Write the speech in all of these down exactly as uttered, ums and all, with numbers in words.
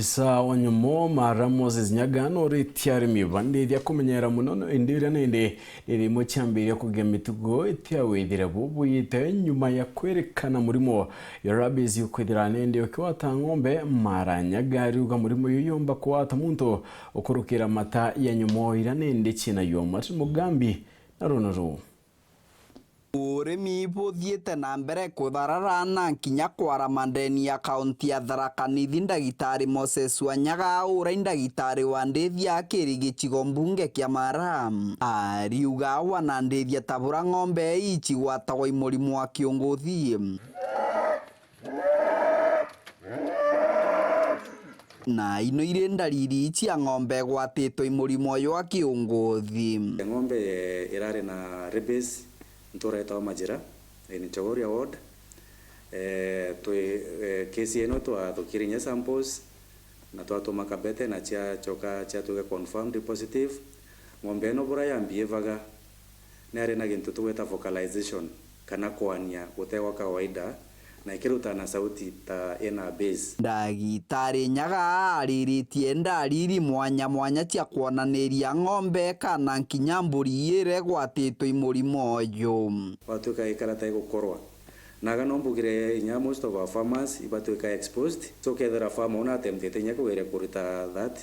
Sa wa nyomo Mara Moses Nyaga noritie arimi bandithia kumenyera muno no indi uria nindi riri imwe ciambiria kugia mitugo itia withire bubuyite nyuma ya kwirikana murimo ya rabies ukwithira nindi ukiwata ng'ombe. Mara Nyaga ariuga murimo uyu yomba kuwata muntu ukurukira mata ya nyomo iria nindi ciina yo. Martin Mugambi na runo ruu. Urimi buthiite na mbere kutharara na nkinya kwarama ndeni ya kaunti ya Tharaka Nithi, Ndagitari Moses Wanyaga, uria i ndagitari wa ndithia akiri gicigo mbunge kia Mara, ariuga wanandithia ta bura ng'ombe ii cigwatagwa i murimo wa kiunguthi. Na ino iri ndariri cia ng'ombe igwatitwe i murimo jwa kiunguthi. Ng'ombe, eh, irari na rabies ntura itawa Majira, eh, ni Chogoria ward. Eh, twi, eh, kesi ino twathukire inya samples na twatuma Kabete na ciacoka ciatwika confirmed positive. Ng'ombe ino bura yambiivaga, ni ari na gintu tugwita vocalization kana kwania gutegwa kawaida, na ikirutana sauti ta ina bass. Ndagitari Nyaga ariritie ndariri mwanya mwanya cia kwonaniria ng'ombe kana nkinya mburi iria igwatitwe i murimo uyu. Watwika ikara ta igukorwa. Naga no mbugire inya most of our farmers ibatwika exposed. So kethira farmer una attemptite inya kugeria kuruta that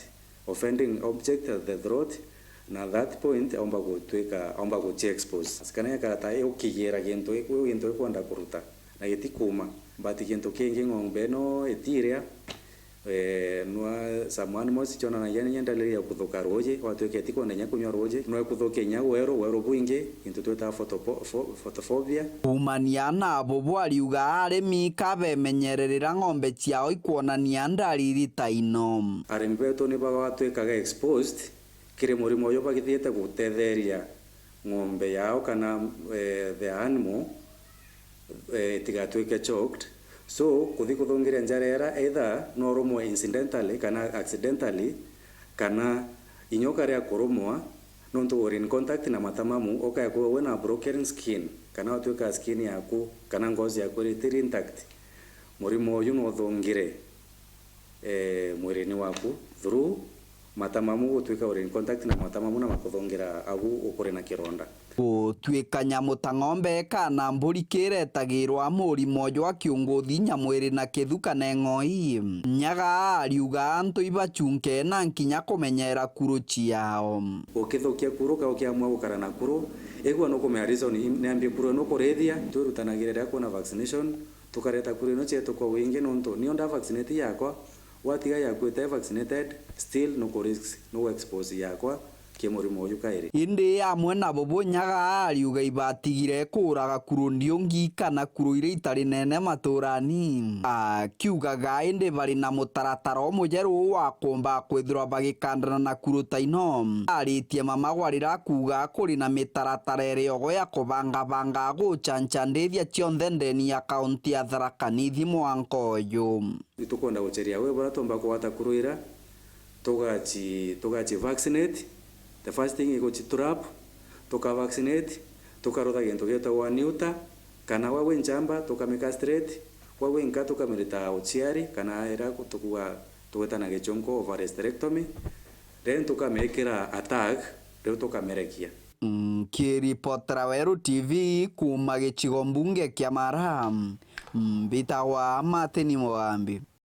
offending object at the throat, na at that point aumba gutwika, aumba guci expose. Kana ekara ta ukigira gintu, gintu ikwenda kuruta na gitikuma, but gintu kingi ng'ombe ino itiria, eh, nwa some animals cionanagia ninya ndariri ya kuthuka ruuji, watwika itikwenda inya kunywa ruuji, no ikuthukia inya weru, weru bwingi, gintu twitaga photopo-, pho-, photophobia. Kuumania na bubu ariuga arimi kabemenyererera ng'ombe ciao ikwonania ndariri ta ino. Arimi betu ni bagatwikaga exposed kiri murimo uyu bagithiite gutetheria ng'ombe yao kana, eh, the animal, eh, itigatwike choked. So, kuthi kuthungiria njara ira either no urumwe incidentally kana accidentally, kana inya ukaria kurumwa, nontu uri in contact na mata mamu, ukaya kuwa wina broken skin, kana watwika skin yaku kana ngozi yaku iri itiri intact, murimo uyu no uthungire, eh, mwirini waku through mata mamu gutwika uri in contact na mata mamu na makuthungira agu ukuri na kironda. Gutwika nyamu ta ng'ombe kana mburi kiretagirwa murimo jwa kiunguthi, nyamu iri na kithu kana eng'oi, Nyaga ariuga antu ibachunke na nkinya kumenyera kuru ciao. Ukithukia kuru ka ukiamua gukara na kuru, igua nukumenya reason niambie kuru ino kurithia. Twirutanagira riria kwina vaccination, tukareta kuru ino cietu kwa wingi, nontu nio nda vaccinate yakwa, watiga yaku ite vaccinated, still nuku risk, nuku expose yakwa ki murimo uyu kairi. Indi amwe na bubu Nyaga ariuga ibatigire kuuraga kuru ndiungi kana kuru iria itari nene maturani, akiugaga indi bari na mutaratara umujeru wa kumba kwithirwa bagikandana na kuru ta ino. Aritie mama gwa riria kuuga kuri na mitaratara iri ogo ya kubangabanga guchancha ndithia cionthe ndeni ya kaunti ya Tharaka Nithi mwanka uyu. Itukwenda gucheria we buria tumba kugwata kuru ira, tugachi, tugachi vaccinate. The first thing iguchi trap, tuka vaccinate, tukarutha gintu gietagwa neuter, kana we wi nchamba, tukami castrate, we wi nka, tukamirita uciari, kana ira tukuga, tugweta na gichunku ovarysterectomy, then tukamikira a tag, riu tukamerekia. Nkiripotera Weru T V kuuma gicigo mbunge kia Mara, mbitagwa Martin Mugambi.